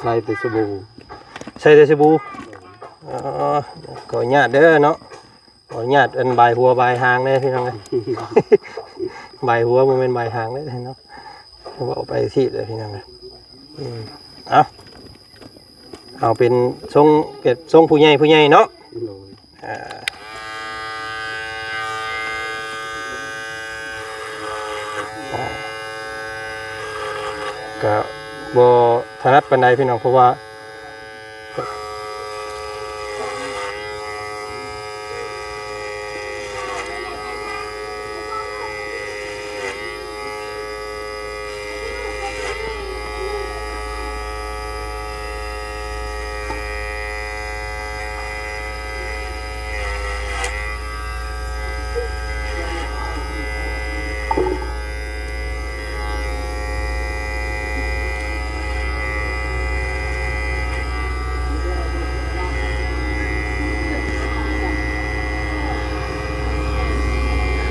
ໄລ່ແຕ່ສະບູ ໃສ່ແຕ່ສະບູ. ເອີ ຂໍອະນຸຍາດເດີເນາະ ຂໍອະນຸຍາດອັນບາຍຫົວບາຍຫາງແດ່ພີ່ນ້ອງເອີຍ ບາຍຫົວບໍ່ແມ່ນບາຍຫາງເດ້ເນາະ ເວົ້າໄປຊີ້ເດີພີ່ນ້ອງເອີຍ. ອືມ ເອົາ ເອົາເປັນຊົງ ເປັນຊົງຜູ້ໃຫຍ່ຜູ້ໃຫຍ່ເນາະ. ໂດຍ ອ່າ ກະບໍ່ຖະໜັດປານໃດພີ່ນ້ອງ ເພາະວ່າ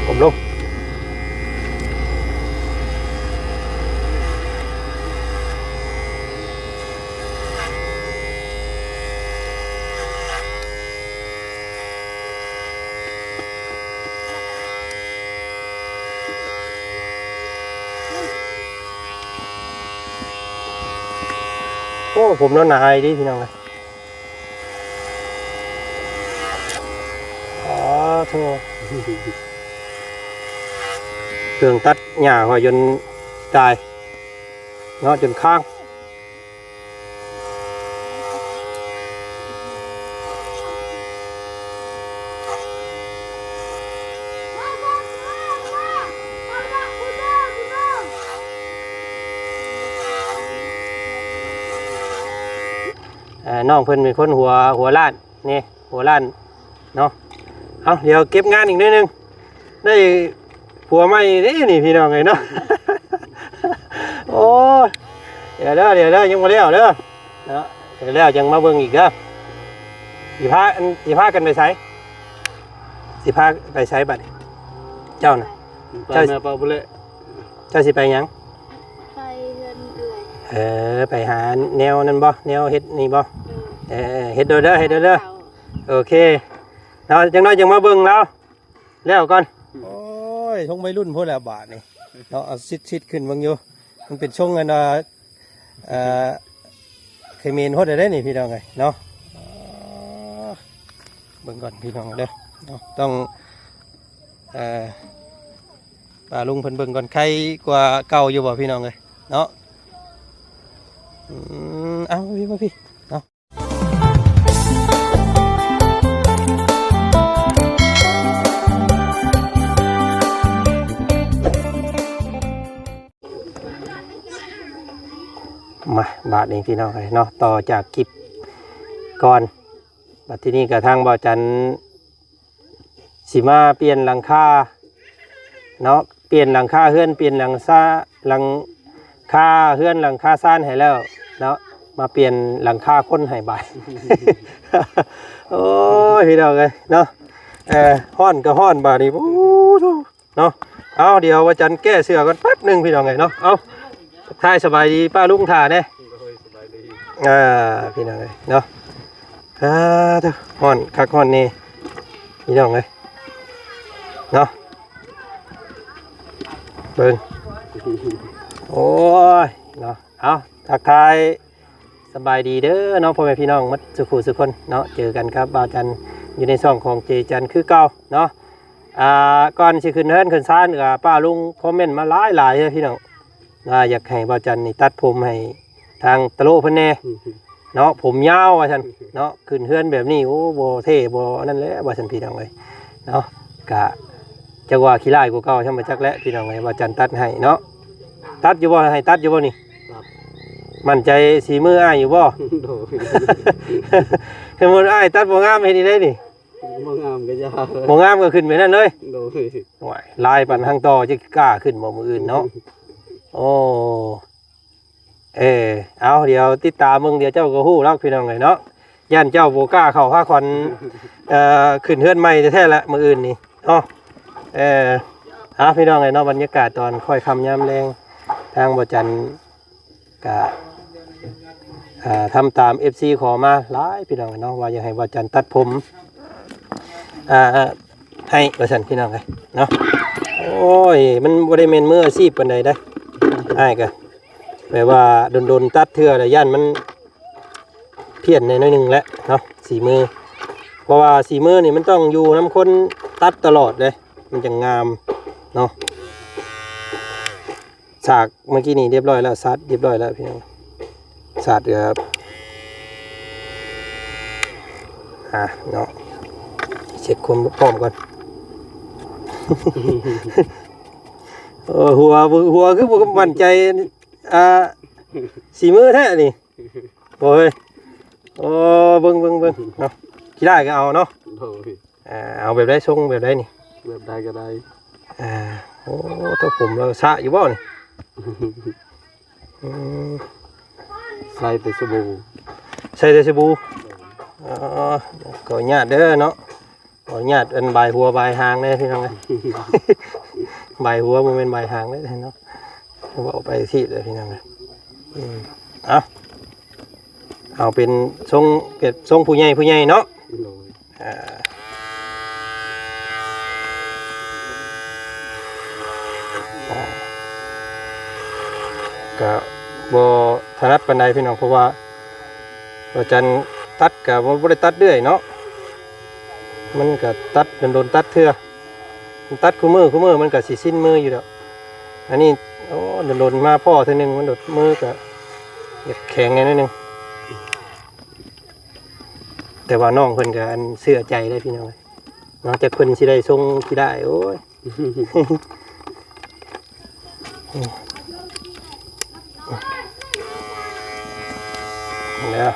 ກົ້ມລົງ. ໂອ້ ຜົມລາວໜາອີ່ຫຼີພີ່ນ້ອງເອີຍ. ອໍ ໂທ້ ເຄື່ອງຕັດຫຍ້າຂ້ອຍຈົນຕາຍເນາະ ຈົນຄ້າງ. ເອີ ນ້ອງເພິ່ນເປັນຄົນຫົວ ຫົວລ້ານນີ້ ຫົວລ້ານເນາະ. ເອົາ ດຽວເກັບງານອີກໜ້ອຍໜຶ່ງ ໄດ້ຜົວໃໝ່ເດ້ນີ້ພີ່ນ້ອງເອີຍເນາະ. ໂອ້ຍ ດຽວເດີ ດຽວເດີ ຍັງບໍ່ແລ້ວເດີເນາະ ດຽວແລ້ວຈັ່ງມາເບິ່ງອີກເດີ. ຊິພາ ຊິພາກັນໄປໃສ? ຊິພາໄປໃສບັດນີ້ ເຈົ້ານະ? ໄປ ເຈົ້າ ແມ່ປາບຸເລະ. ເຈົ້າຊິໄປຫຍັງ? ໄປເຮືອນເອື້ອຍ. ເອີ ໄປຫາແນວນັ້ນບໍ່? ແນວເຮັດນີ້ບໍ່? ເອີ ເອີ ເຮັດໂດເດີ ເຮັດໂດເດີ. ໂອເຄເນາະ ຈັກໜ້ອຍຈັ່ງມາເບິ່ງລາວແລ້ວກ່ອນ. ໂອ້ຍ ຊົງໄວລຸ້ນພຸ້ນແຫຼະບາດນີ້ເນາະ. ເອົາຊິດໆຂຶ້ນເບິ່ງຢູ່ ມັນເປັນຊົງອັນວ່າ ເອີ ເຂມນໂພດເດ້ນີ້ພີ່ນ້ອງເອີຍເນາະ. ເບິ່ງກ່ອນພີ່ນ້ອງເດີເນາະ ຕ້ອງ ເອີ ປ້າລຸງເພິ່ນເບິ່ງກ່ອນ ໄຄກວ່າເກົ່າຢູ່ບໍ່ພີ່ນ້ອງເອີຍເນາະ? ອືມ ເອົາ ມາພີ່ ມາພີ່ເນາະ. ມາ ບາດນີ້ພີ່ນ້ອງເອີຍເນາະ ຕໍ່ຈາກຄລິບກ່ອນ ບັດທີນີ້ກະທາງບ່າວຈັນ ຊິມາປ່ຽນຫຼັງຄາເນາະ ປ່ຽນຫຼັງຄາເຮືອນ ປ່ຽນຫຼັງຊາ ຫຼັງຄາເຮືອນ ຫຼັງຄາຊານໃຫ້ແລ້ວເນາະ ມາປ່ຽນຫຼັງຄາຄົນໃຫ້ບາດ. ໂອ້ຍ ພີ່ນ້ອງເອີຍເນາະ ເອີ ຮ້ອນກະຮ້ອນບາດນີ້ ໂອ້ໂທ ເນາະ. ເອົາ ດຽວວ່າຈັນແກ້ເສື້ອກ່ອນແປັບໜຶ່ງພີ່ນ້ອງເອີຍເນາະ. ເອົາ ທັກທາຍສະບາຍດີປ້າລຸງຖ້າແດ່. ໂດຍ ສະບາຍດີ. ອ່າ ພີ່ນ້ອງເອີຍເນາະ ອ່າ ຮ້ອນຄັກຮ້ອນແນ່ພີ່ນ້ອງເອີຍເນາະ ເບິ່ງ ໂອ້ຍເນາະ. ເອົາ ທັກທາຍສະບາຍດີເດີເນາະ ພໍ່ແມ່ພີ່ນ້ອງໝົດສູ່ຄູ່ສູ່ຄົນເນາະ. ເຈີກັນກັບບ່າວຈັນຢູ່ໃນຊ່ອງຂອງເຈຈັນຄືເກົ່າເນາະ. ອ່າ ກ່ອນຊິຂຶ້ນເຮືອນຂຶ້ນຊານ ກະປ້າລຸງຄອມເມັນມາຫຼາຍໆເດີພີ່ນ້ອງ ວ່າຢາກໃຫ້ບ່າວຈັນນີ້ຕັດຜົມໃຫ້ທາງຕະໂລເພິ່ນແດ່ເນາະ ຜົມຍາວວ່າຊັ້ນເນາະ. ຂຶ້ນເຮືອນແບບນີ້ ໂອ້ ບໍ່ເທ່ບໍ່ອັນນັ້ນແຫຼະວ່າຊັ້ນພີ່ນ້ອງເອີຍເນາະ. ກະຈັກວ່າຂີ້ລ້າຍກວ່າເກົ່າຊ່ຳບໍ່ຈັກແຫຼະພີ່ນ້ອງເອີຍ ບ່າວຈັນຕັດໃຫ້ເນາະ. ຕັດຢູ່ບໍ່? ໃຫ້ຕັດຢູ່ບໍ່ນີ້? ຕັດ. ໝັ້ນໃຈສີມືອ້າຍຢູ່ບໍ່? ໂດຍ. ສົມມຸດອ້າຍຕັດບໍ່ງາມເຮັດຈັ່ງໃດນີ້? ບໍ່ງາມກໍຢ່າ ບໍ່ງາມກໍຂຶ້ນໄປນັ້ນເລີຍ. ໂດຍ. ໂອ້ຍ ຫຼາຍປານຫາງຕໍ່ ຈະກ້າຂຶ້ນບໍ່ມື້ອື່ນເນາະ? ໂອ້ ເອີ ເອົາ ດຽວຕິດຕາມເບິ່ງ ດຽວເຈົ້າກໍຮູ້ດອກພີ່ນ້ອງເອີຍເນາະ. ຢ້ານເຈົ້າບໍ່ກ້າເຂົ້າພາຂວັນ ເອີ ຂຶ້ນເຮືອນໃໝ່ແທ້ໆລະມື້ອື່ນນີ້ເນາະ. ເອີ ເອົາ ພີ່ນ້ອງເອີຍເນາະ ບັນຍາກາດຕອນຄ່ອຍຄ່ຳຍາມແລງ ທາງບ່າວຈັນ ກະ ອ່າ ທຳຕາມເອັຟຊີຂໍມາຫຼາຍພີ່ນ້ອງເນາະ ວ່າຢາກໃຫ້ບ່າວຈັນຕັດຜົມ ອ່າ ໃຫ້ວ່າຊັ້ນພີ່ນ້ອງເອີຍເນາະ. ໂອ້ຍ ມັນບໍ່ໄດ້ແມ່ນມືອາຊີບປານໃດເດ້ ອ້າຍກະແບບວ່າດົນໆຕັດເທື່ອລະ ຢ້ານມັນພຽນແດ່ໜ້ອຍໜຶ່ງແຫຼະເນາະ ສີມື ເພາະວ່າສີມືນີ້ມັນຕ້ອງຢູ່ນຳຄົນຕັດຕະຫຼອດເດ້ ມັນຈັ່ງງາມເນາະ. ສາກເມື່ອກີ້ນີ້ຮຽບຮ້ອຍແລ້ວ ສາດຮຽບຮ້ອຍແລ້ວພີ່ນ້ອງ ສາດກະ ອ່າ ເນາະ ເຊັກຄວາມພ້ອມກ່ອນ. ເອີ ຫົວ ຫົວຄືບໍ່ໝັ້ນໃຈ ອ່າ ສີມືແທ້ນີ້ ໂອ້ຍ ໂອ້ ເບິ່ງ ເບິ່ງ ເບິ່ງເນາະ ຂີ້ລ້າຍກະເອົາເນາະ ໂດຍ. ອ່າ ເອົາແບບໃດ ຊົງແບບໃດນີ້? ແບບໃດກໍໄດ້. ອ່າ ໂອ້ ຕົວຜົມລາວສະຢູ່ບໍ່ນີ້? ອືມ ໃສ່ແຕ່ສະບູ ໃສ່ແຕ່ສະບູ. ອໍ ຂໍອະນຸຍາດເດີເນາະ ຂໍອະນຸຍາດອັນບາຍຫົວບາຍຫາງແດ່ພີ່ນ້ອງເອີຍ ບາຍຫົວບໍ່ແມ່ນບາຍຫາງເດີເນາະ ເວົ້າໄປຊິເດີພີ່ນ້ອງເອີຍ. ອືມ ເອົາ ເອົາເປັນຊົງ ເປັນຊົງຜູ້ໃຫຍ່ ຜູ້ໃຫຍ່ເນາະ ໂດຍ. ອ່າ ກະບໍ່ຖະໜັດປານໃດພີ່ນ້ອງ ເພາະວ່າ ວ່າຈັນຕັດກະບໍ່ ບໍ່ໄດ້ຕັດເລື້ອຍເນາະ ມັນກະຕັດດົນໆຕັດເທື່ອ ມັນຕັດຄູ່ມື້ ຄູ່ມື້ມັນກະຊິຊິນມືຢູ່ດອກ. ອັນນີ້ ໂອ້ ດົນໆມາພໍ້ເທື່ອໜຶ່ງ ມັນໂດດ ມືກະຢາກແຂງແດ່ໜ້ອຍໜຶ່ງ. ແຕ່ວ່ານ້ອງເພິ່ນກໍອັນເຊື່ອໃຈເດ້ພີ່ນ້ອງເອີຍເນາະ ຈັກເພິ່ນຊິໄດ້ຊົງຊິໄດ້ ໂອ້ຍ ແລ້ວ.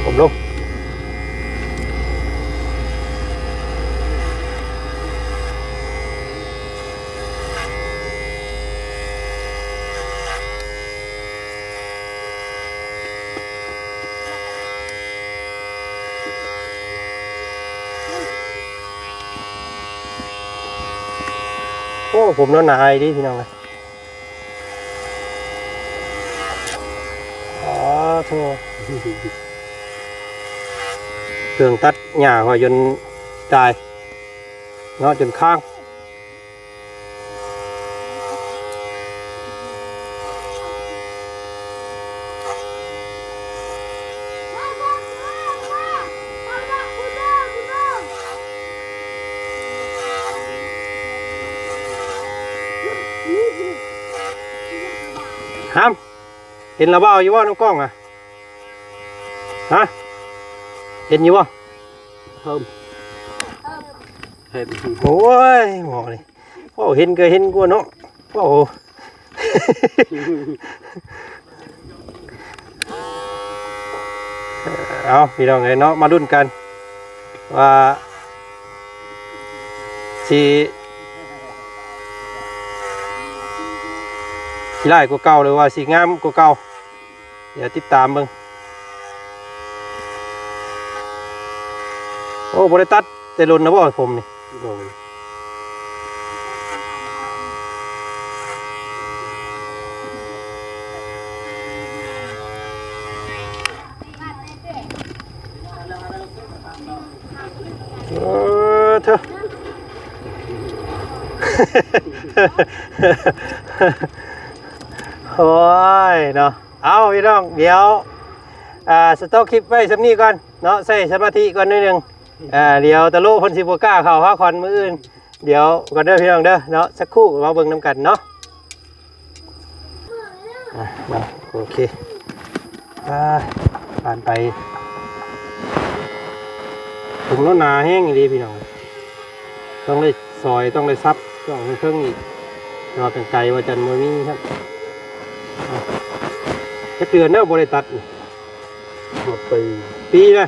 ກົ້ມລົງ. ໂອ້ ຜົມເນາະ ໜາອີ່ຫຼີພີ່ນ້ອງເອີຍ ອໍໂທ້ ເຄື່ອງຕັດຫຍ້າຂ້ອຍຈົນຕາຍເນາະ ຈົນຄ້າງ. ຫຳ ເຫັນລະບ່າວຢູ່ບໍ່ ນ້ຳກ້ອງນະ? ຮະ ເຫັນຢູ່ບໍ່? ເພີ່ມ ເຫັນ ໂອ້ຍ ໝໍນີ້ ເວົ້າເຫັນກໍເຫັນກວ່າເນາະ ເວົ້າ ເອົາ ພີ່ນ້ອງເອີຍເນາະ ມາລຸ້ນກັນວ່າຊິ ຊິຫຼາຍກວ່າເກົ່າ ຫຼືວ່າຊິງາມກວ່າເກົ່າ. ດຽວຕິດຕາມເບິ່ງ. ໂອ້ ບໍ່ໄດ້ຕັດແຕ່ດົນແລ້ວບໍ່ ຜົມນີ້? ໂດຍ. ເອີ ເທີ ໂອ້ຍເນາະ. ເອົາ ພີ່ນ້ອງ ດຽວ ອ່າ ສະຕັອບຄລິບໄວ້ສ່ຳນີ້ກ່ອນເນາະ ໃຊ້ສະມາທິກ່ອນໜ້ອຍໜຶ່ງ. ອ່າ ດຽວຕາໂລເພິ່ນຊິບໍ່ກ້າເຂົ້າຫາຂວັນມື້ອື່ນ. ດຽວກ່ອນເດີພີ່ນ້ອງເດີເນາະ ສັກຄູ່ມາເບິ່ງນຳກັນເນາະ. ອ່າ ເນາະ ໂອເຄ ອ່າ ຜ່ານໄປ. ຜົມເນາະ ໜາແຮງອີ່ຫຼີພີ່ນ້ອງ ຕ້ອງໄດ້ຊອຍ ຕ້ອງໄດ້ສັບ ຕ້ອງເທິງອີກ ແຕ່ວ່າກັນໄກວ່າຈັ່ນບໍ່ມີຊັ້ນ. ຈັກເດືອນແລ້ວບໍ່ໄດ້ຕັດນີ້? ຮອດປີ ປີນະ.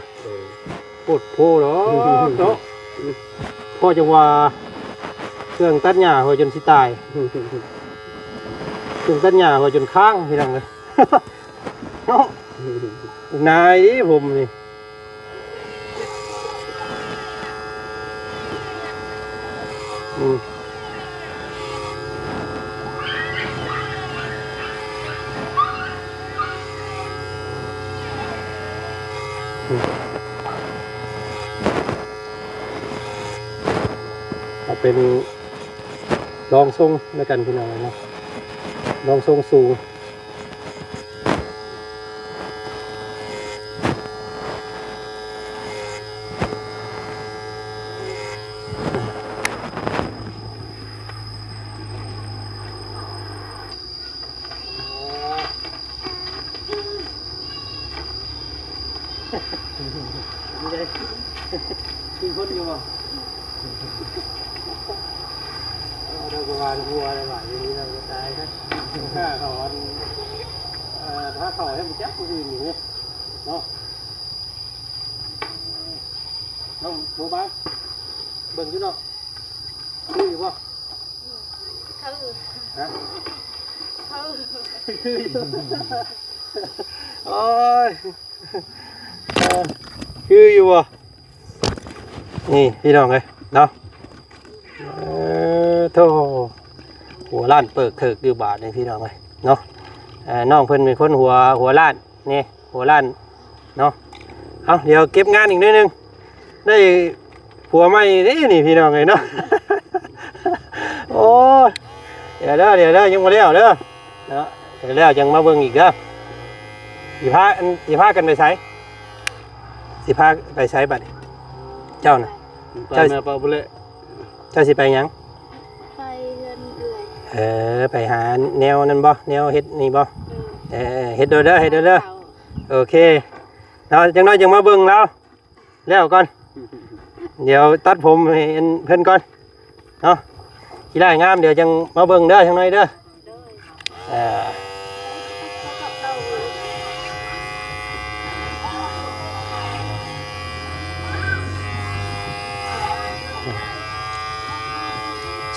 ໂພດໂພດອກເນາະ ພໍຈັ່ງວ່າເຄື່ອງຕັດຫຍ້າຂ້ອຍຈົນຊິຕາຍ ເຄື່ອງຕັດຫຍ້າຂ້ອຍຈົນຄ້າງພີ່ນ້ອງເອີຍ ເນາະ ນາຍເດ້ຜົມນີ້ ອືມ. ເອົາເປັນລອງຊົງແລ້ວກັນພີ່ນ້ອງເອີຍເນາະ ລອງຊົງສູງ. ມີຄົນຢູ່ບໍ່? ເອີ ເຮົາກໍວ່າຫົວແລ້ວວ່າຢູ່ນີ້ເຮົາກໍຕາຍຊະ ຖ້າເຂົາອັນ ເອີ ຖ້າເຂົາໃຫ້ມັນຈັບຜູ້ອື່ນນີ້ເນາະ ນ້ອງໂບບາ ເບິ່ງຢູ່ເນາະ ຄືຢູ່ບໍ່? ຄື ຮະ? ຄື ຄືຢູ່ ໂອ້ຍ ເອີ ຄືຢູ່ບໍ່? ນີ້ພີ່ນ້ອງເອີຍເນາະ ເອີ ໂທ້ ຫົວລ້ານເປີກເຖິກຢູ່ບາດນີ້ພີ່ນ້ອງເອີຍເນາະ ເອີ ນ້ອງເພິ່ນເປັນຄົນຫົວ ຫົວລ້ານ ນີ້ ຫົວລ້ານເນາະ. ເອົາ ດຽວເກັບງານອີກໜ້ອຍໜຶ່ງ ໄດ້ຜົວໃໝ່ເດ້ນີ້ພີ່ນ້ອງເອີຍເນາະ ໂອ້ຍ ດຽວເດີ ດຽວເດີ ຍັງບໍ່ແລ້ວເດີເນາະ ດຽວແລ້ວຈັ່ງມາເບິ່ງອີກເດີ. ຊິພາ ອັນ ຊິພາກັນໄປໃສ? ຊິພາໄປໃສບັດນີ້? ເຈົ້ານະ ໄປ ເຈົ້າ ແມ່ປະບຸເລ ເຈົ້າຊິໄປຫຍັງ? ໄປເຮືອນເອື້ອຍ ເອີ ໄປຫາແນວນັ້ນບໍ່? ແນວເຮັດນີ້ບໍ່? ເອີ ເອີ ເຮັດໂດເດີ ເຮັດໂດເດີ ໂອເຄເນາະ ຈັກໜ້ອຍຈັ່ງມາເບິ່ງລາວແລ້ວກ່ອນ ດຽວຕັດຜົມໃຫ້ເພິ່ນກ່ອນເນາະ ຂີ້ລ້າຍງາມ ດຽວຈັ່ງມາເບິ່ງເດີ ຈັກໜ້ອຍເດີ. ເອີ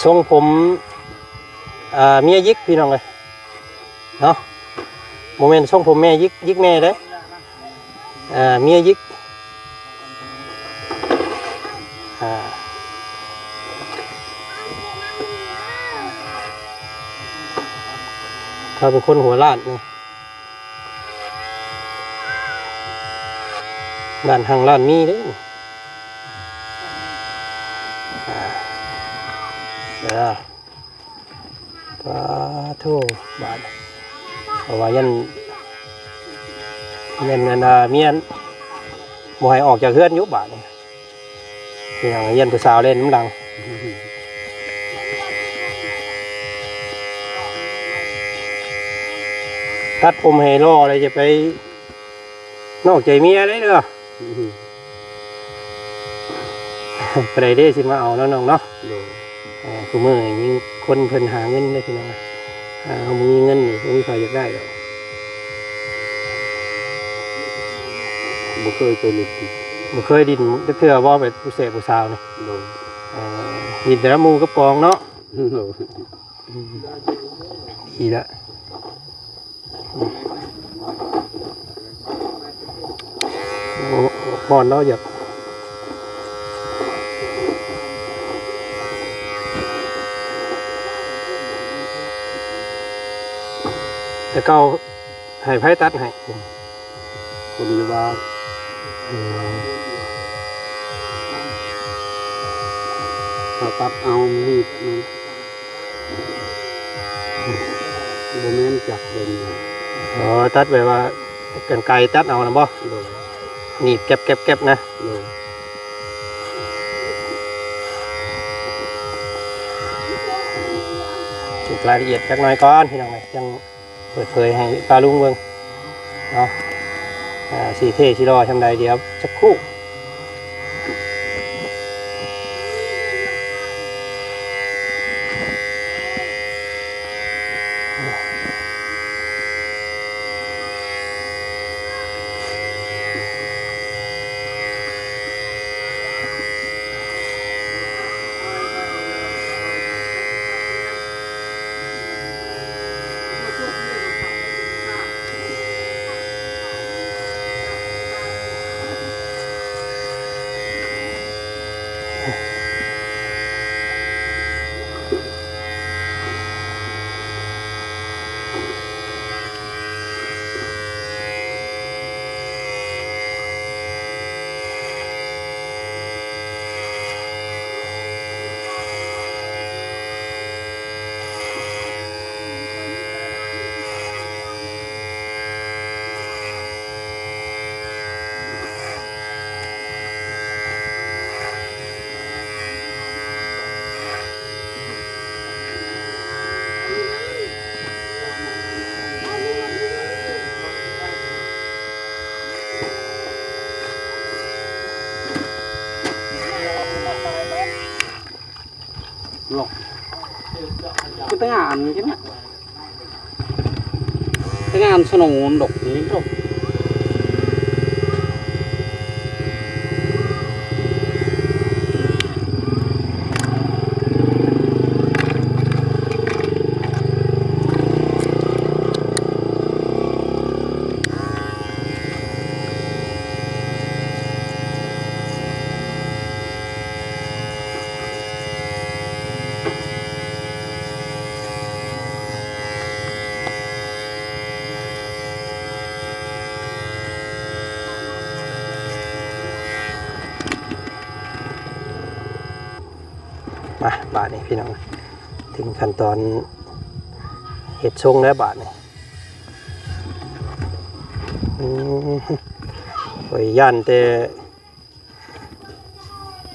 ຊົງຜົມ ເອີ ເມຍຢິກ ພີ່ນ້ອງເອີຍເນາະ ບໍ່ແມ່ນຊົງຜົມແມ່ຢິກ ຢິກແມ່ເດ້ ເອີ ເມຍຢິກ ອ່າ ເຂົາເປັນຄົນຫົວລ້ານເນາະ ລ້ານຮັ່ງລ້ານມີເດ້ ອ່າ ເອີ. ປາໂທ ບາດນີ້ ເພາະວ່າຢ້ານ ຢ້ານອັນນ່າ ເມຍບໍ່ໃຫ້ອອກຈາກເຮືອນຢູ່ບາດນີ້ ເປັນຫຍັງ ຢ້ານຜູ້ສາວເລ່ນນຳຫຼັງ ຕັດຜົມໃຫ້ຫຼໍ່ ແລ້ວຈະໄປ ນອກໃຈເມຍໄດ້ເດີ ຜູ້ໃດເດ້ຊິມາເອົາເນາະນ້ອງເນາະ ໂດຍ ເອີ ຄູ່ມື້ນີ້ມີຄົນເພິ່ນຫາເງິນເດ້ພີ່ນ້ອງ ເຮົາບໍ່ມີເງິນນີ້ບໍ່ມີໃຜຢາກໄດ້ດອກ ບໍ່ເຄີຍໄປຫຼິ້ນ ບໍ່ເຄີຍຫຼິ້ນຈັກເທື່ອບໍ່ ແບບຜູ້ແສບຜູ້ສາວນີ້ ໂດຍ ເອີ ຫຼິ້ນແຕ່ນຳໝູ່ກັບກອງເນາະ ໂດຍ ອືມ ດີລະ. ໂອ້ ຮ້ອນເນາະ ຢາກ ແຕ່ເກົ່າໃຫ້ໃຜຕັດໃຫ້? ຄົນຢູ່ບ້ານ ອືມ ເຂົາຕັດເອົາມີດມັນ ບໍ່ແມ່ນຈັກເປັນ ອໍ ຕັດແບບວ່າກັນໄກຕັດເອົານະບໍ? ໂດຍ ໜີບແກັບໆໆນະ ໂດຍ ເກັບລາຍລະອຽດຈັກໜ້ອຍກ່ອນພີ່ນ້ອງເອີຍ ຈັ່ງເປີດເຜີຍໃຫ້ປ້າລຸງເບິ່ງເນາະ ອ່າ ຊິເທ່ຊິຫຼໍ່ຊ່ຳໃດ ດຽວຈັກຄູ່. ດອກ ຄືແຕ່ງານນີ້ນະ ແຕ່ງານສະໂນດອກນີ້ດອກ. ມາ ບາດນີ້ພີ່ນ້ອງ ເຖິງຂັ້ນຕອນເຮັດຊົງແລ້ວບາດນີ້. ອືມ ຂ້ອຍຢ້ານແຕ່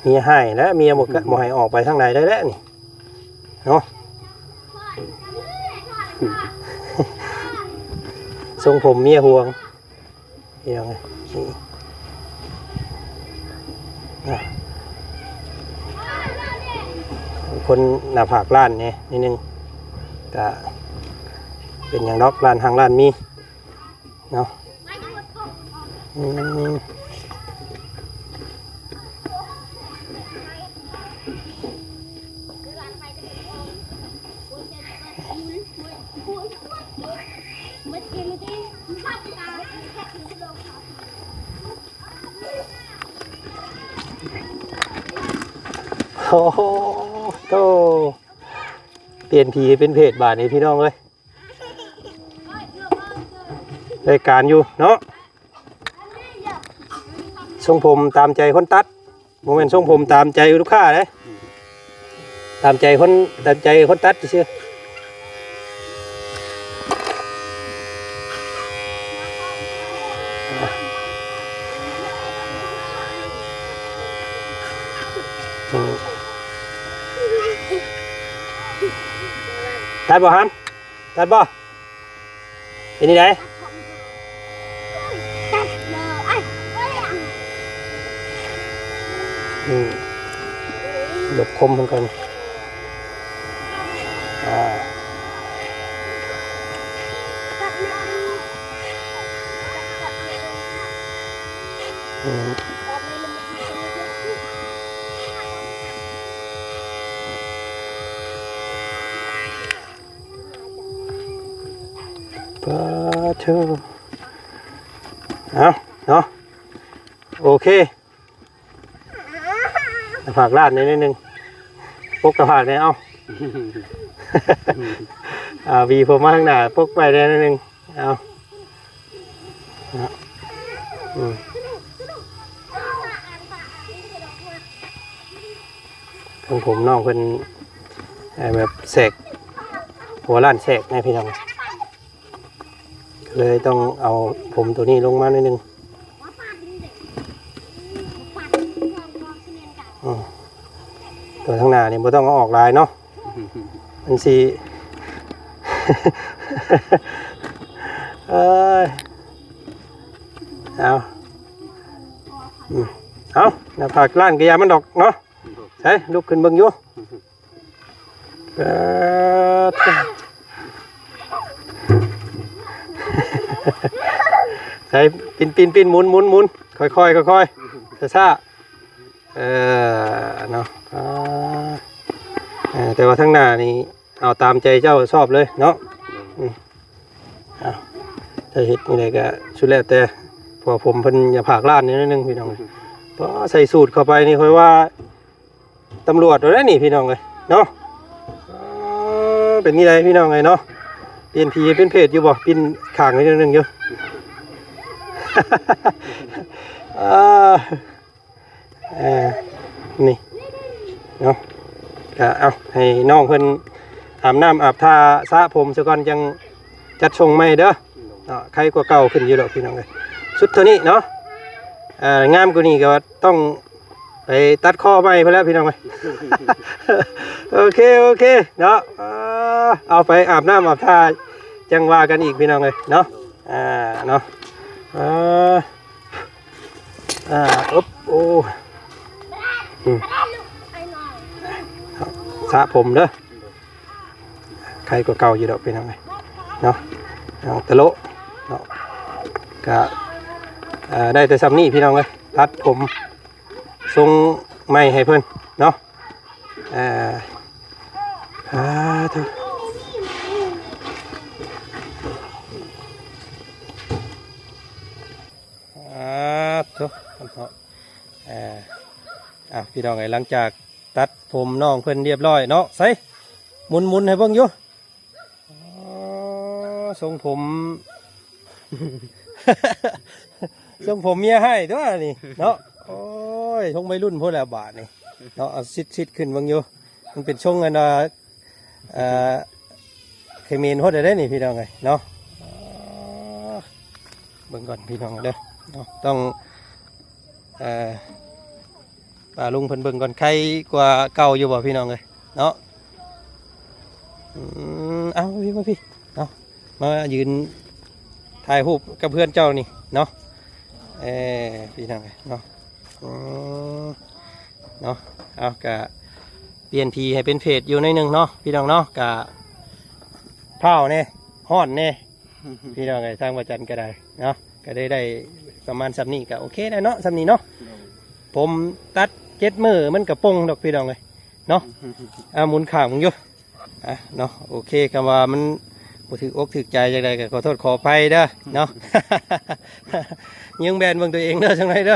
ເມຍຮ້າຍແຫຼະ ເມຍບໍ່ກະ ອືມ ບໍ່ໃຫ້ອອກໄປທາງໃດໄດ້ແລ້ວນີ້ເນາະ. ຊົງຜົມເມຍຫ່ວງ ພີ່ນ້ອງເອີຍ ນີ້ ອ່ະ ຄົນໜ້າຜາກລ້ານແດ່ນິດໜຶ່ງ ກະເປັນຫຍັງດອກ ລ້ານຮັ່ງລ້ານມີເນາະ. ອືມ ໂອ້ໂຫ ໂຕ ປ່ຽນຜີໃຫ້ເປັນເຜດບາດນີ້ພີ່ນ້ອງເອີຍ. ໄດ້ການຢູ່ເນາະ ຊົງຜົມຕາມໃຈຄົນຕັດ ບໍ່ແມ່ນຊົງຜົມຕາມໃຈລູກຄ້າເດ້ ຕາມໃຈຄົນ ຕາມໃຈຄົນຕັດຊື່ໆ. ຕັດບໍ່ຫຳ? ຕັດບໍ່? ເປັນຈັ່ງໃດ? ອືມ ຫຼົບຄົມເພິ່ນກ່ອນ ອ່າ ອືມ. ປາໂທ ເອົາເນາະ ໂອເຄ ໜ້າຜາກລ້ານແດ່ໜ້ອຍໜຶ່ງ ປົກໜ້າຜາກແດ່ ເອົາ ອ່າ ຫວີຜົມມາທາງໜ້າ ປົກໄວ້ແດ່ໜ້ອຍໜຶ່ງ ເອົາ ເນາະ ອືມ. ເຖິງຜົມນ້ອງເພິ່ນ ເອີ ແບບແສກ ຫົວລ້ານແສກນະພີ່ນ້ອງ ເລີຍຕ້ອງເອົາຜົມໂຕນີ້ລົງມາໜ້ອຍໜຶ່ງ ອືມ ໂຕທາງໜ້ານີ້ບໍ່ຕ້ອງເອົາອອກຫຼາຍເນາະ ມັນຊິ ເອີຍ ເອົາ ອືມ ເອົາ ໜ້າຜາກລ້ານກະຢ່າມັນດອກເນາະ ໃສ ລຸກຂຶ້ນເບິ່ງຢູ່ ເອີ ໃສ ປິ່ນໆໆ ໝຸນໆ ຄ່ອຍໆ ຄ່ອຍໆ ຊ້າໆ ເອີ ເນາະ ອ່າ ເອີ ແຕ່ວ່າທາງໜ້ານີ້ ເອົາຕາມໃຈເຈົ້າຊອບເລີຍເນາະ ອືມ ເອົາ ຈະເຮັດຈັ່ງໃດກະສຸດແລ້ວແຕ່ ເພາະວ່າຜົມເພິ່ນໜ້າຜາກລ້ານໜ້ອຍໜຶ່ງພີ່ນ້ອງ ພໍໃສ່ສູດເຂົ້າໄປນີ້ ຂ້ອຍວ່າຕຳຫຼວດໂລດເດ້ນີ້ພີ່ນ້ອງເອີຍເນາະ ເອີ ເປັນນີ້ໃດພີ່ນ້ອງເອີຍເນາະ ປ່ຽນຜີເປັນເຜດຢູ່ບໍ່ ປິ່ນຂ້າງໜ້ອຍໜຶ່ງຢູ່ ເອີ ເອີ ນີ້ເນາະ ກະເອົາ ໃຫ້ນ້ອງເພິ່ນອາບນ້ຳອາບທ່າ ສະຜົມຊະກ່ອນ ຈັ່ງຈັດຊົງໃໝ່ເດີເນາະ ໄຄກວ່າເກົ່າຂຶ້ນຢູ່ດອກພີ່ນ້ອງເອີຍ ຊຸດເທົ່ານີ້ເນາະ ເອີ ງາມກວ່ານີ້ກະຕ້ອງໄປຕັດຄໍໃໝ່ພຸ້ນແຫຼະພີ່ນ້ອງເອີຍ ໂອເຄ ໂອເຄເນາະ ເອີ ເອົາ ໄປອາບນ້ຳອາບທ່າ ຈັ່ງວ່າກັນອີກພີ່ນ້ອງເອີຍເນາະ ອ່າ ເນາະ ເອີ. ອ່າ ອຶບ ໂອ້ ອືມ ເອົາ ສະຜົມເດີ. ໄຄກວ່າເກົ່າຢູ່ດອກພີ່ນ້ອງເອີຍເນາະ. ເອົາຕະໂລະເນາະ ກະ ເອີ ໄດ້ແຕ່ຊ່ຳນີ້ພີ່ນ້ອງເອີຍ. ຕັດຜົມຊົງໃໝ່ໃຫ້ເພິ່ນເນາະ. ເອີ ສາທຸ ສາທຸ ເອີ ເອົາ ພີ່ນ້ອງເອີຍ ຫຼັງຈາກຕັດຜົມນ້ອງເພິ່ນຮຽບຮ້ອຍເນາະ ໃສ ໝຸນໆໃຫ້ເບິ່ງຢູ່. ອໍ ຊົງຜົມ ຊົງຜົມເມຍໃຫ້ຕົວນີ້ເນາະ. ໂອ້ຍ ຊົງໄວລຸ້ນພຸ້ນແຫຼະບາດນີ້ເນາະ. ເອົາຊິດໆຂຶ້ນເບິ່ງຢູ່ ມັນເປັນຊົງອັນວ່າ ເອີ ເຂມນໂພດໄດ໋ນີ້ພີ່ນ້ອງເອີຍເນາະ. ອໍ ເບິ່ງກ່ອນພີ່ນ້ອງເດີເນາະ ຕ້ອງ ເອີ ປ້າລຸງເພິ່ນເບິ່ງກ່ອນ ໄຄກວ່າເກົ່າຢູ່ບໍ່ພີ່ນ້ອງເອີຍເນາະ. ອືມ ເອົາ ມາພີ່ ມາພີ່ເນາະ ມາຢືນຖ່າຍຮູບກັບເພື່ອນເຈົ້ານີ້ເນາະ. ເອີ ພີ່ນ້ອງເອີຍເນາະ. ອືມ ເນາະ ເອົາ ກະປ່ຽນຜີໃຫ້ເປັນເຜດຢູ່ໜ້ອຍໜຶ່ງເນາະ ພີ່ນ້ອງເນາະ. ກະພ້າວແດ່ ຮ້ອນແດ່ ພີ່ນ້ອງເອີຍ ທາງພະຈັນກໍໄດ້ເນາະ. ກໍໄດ້ ໄດ້ປະມານຊ່ຳນີ້ ກໍໂອເຄແລ້ວເນາະ ຊ່ຳນີ້ເນາະ. ໂດຍ ຜົມຕັດເຈັດມື້ມັນກໍປົ່ງດອກ ພີ່ນ້ອງເອີຍເນາະ. ອ່າ ໝູນຂ້າງເບິ່ງຢູ່ ອ່ະເນາະ. ໂອເຄ ຄຳວ່າມັນບໍ່ຖືກອົກຖືກໃຈຈັ່ງໃດກໍຂໍໂທດຂໍອະໄພເດີເນາະ. ຍິງແບນເບິ່ງຕົວເອງເດີ ຈັ່ງໃດເດີ.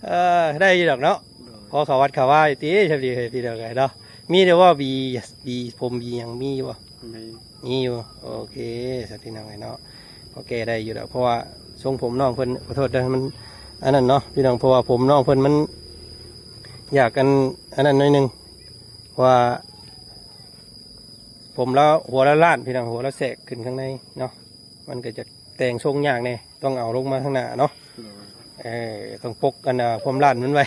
ເອີ ໄດ້ຢູ່ດອກເນາະ. ໂດຍ ພໍເຂົ້າວັດເຂົ້າວາຢູ່ຕິ ຊ່ຳນີ້ ພີ່ນ້ອງເອີຍເນາະ. ມີແຕ່ວ່າຫວີ ຫວີຜົມຫວີຫຍັງມີຢູ່ບໍ່? ມີ ມີຢູ່. ໂອເຄ ສາທຸ ພີ່ນ້ອງເອີຍເນາະ ພໍແກ້ໄດ້ຢູ່ດອກ ເພາະວ່າຊົງຜົມນ້ອງເພິ່ນ ຂໍໂທດເດີ ມັນອັນນັ້ນເນາະ ພີ່ນ້ອງ ເພາະວ່າຜົມນ້ອງເພິ່ນມັນຢາກອັນ ອັນນັ້ນໜ້ອຍໜຶ່ງ ເພາະວ່າຜົມລາວ ຫົວລາວລ້ານ ພີ່ນ້ອງ ຫົວລາວແສກຂຶ້ນຂ້າງໃນເນາະ. ມັນກໍຈະແຕ່ງຊົງຍາກແດ່ ຕ້ອງເອົາລົງມາຂ້າງໜ້າເນາະ. ໂດຍ ເອີ ຕ້ອງປົກອັນ ອ່າ ຄວາມລ້ານມັນໄວ້.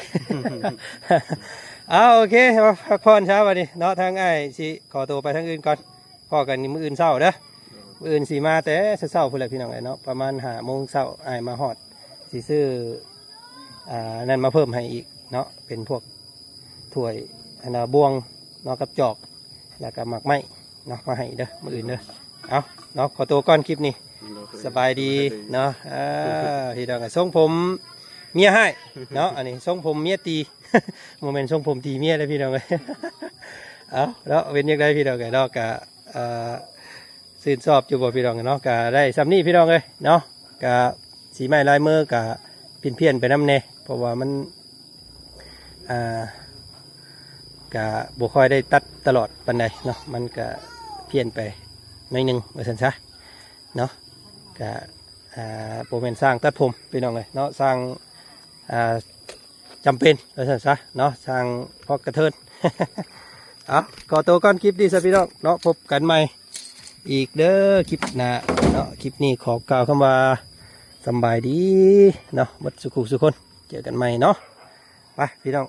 ເອົາ ໂອເຄ ມາພັກຜ່ອນຊະບັດນີ້ເນາະ. ທາງອ້າຍຊິຂໍຕົວໄປທາງອື່ນກ່ອນ ພໍ້ກັນມື້ອື່ນເຊົ້າເດີ. ໂດຍ ມື້ອື່ນຊິມາແຕ່ເຊົ້າໆພຸ້ນແຫຼະ ພີ່ນ້ອງເອີຍເນາະ ປະມານຫ້າໂມງເຊົ້າ ອ້າຍມາຮອດ ຊິຊື້ ອ່າ ນັ້ນມາເພີ່ມໃຫ້ອີກເນາະ ເປັນພວກຖ້ວຍ ອັນນ່າ ບ່ວງເນາະ ກັບຈອກ ແລ້ວກໍໝາກໄມ້ເນາະ ມາໃຫ້ເດີ ມື້ອື່ນເດີ. ເອົາເນາະ ຂໍຕົວກ່ອນຄລິບນີ້ ໂດຍ ສະບາຍດີເນາະ. ອ່າ ພີ່ນ້ອງ ຊົງຜົມເມຍຮ້າຍເນາະ ອັນນີ້ຊົງຜົມເມຍຕີ ບໍ່ແມ່ນຊົງຜົມຕີເມຍເດ້ ພີ່ນ້ອງເອີຍ. ເອົາເນາະ ເປັນຈັ່ງໃດ ພີ່ນ້ອງເອີຍເນາະ ກະ ເອີ ຊື່ນຊອບຢູ່ບໍ່ ພີ່ນ້ອງເນາະ. ກະໄດ້ຊ່ຳນີ້ ພີ່ນ້ອງເອີຍເນາະ ກະສີໄມ້ລາຍມືກະຜິດພຽນໄປນຳແດ່ ເພາະວ່າມັນ ອ່າ ກະບໍ່ຄ່ອຍໄດ້ຕັດຕະຫຼອດປານໃດເນາະ ມັນກະພຽນໄປໜ້ອຍໜຶ່ງວ່າຊັ້ນຊະເນາະ. ກະ ອ່າ ບໍ່ແມ່ນຊ່າງຕັດຜົມ ພີ່ນ້ອງເອີຍເນາະ ຊ່າງ ອ່າ ຈຳເປັນວ່າຊັ້ນຊະເນາະ ຊ່າງພອກກະເທີນ. ເອົາ ຂໍໂຕກ່ອນຄລິບນີ້ຊະ ພີ່ນ້ອງເນາະ ພົບກັນໃໝ່ອີກເດີ ຄລິບໜ້າເນາະ. ຄລິບນີ້ຂໍກ່າວຄຳວ່າສຳບາຍດີເນາະ ໝົດສູ່ຄູ່ສູ່ຄົນ ເຈີກັນໃໝ່ເນາະ. ໄປ ພີ່ນ້ອງ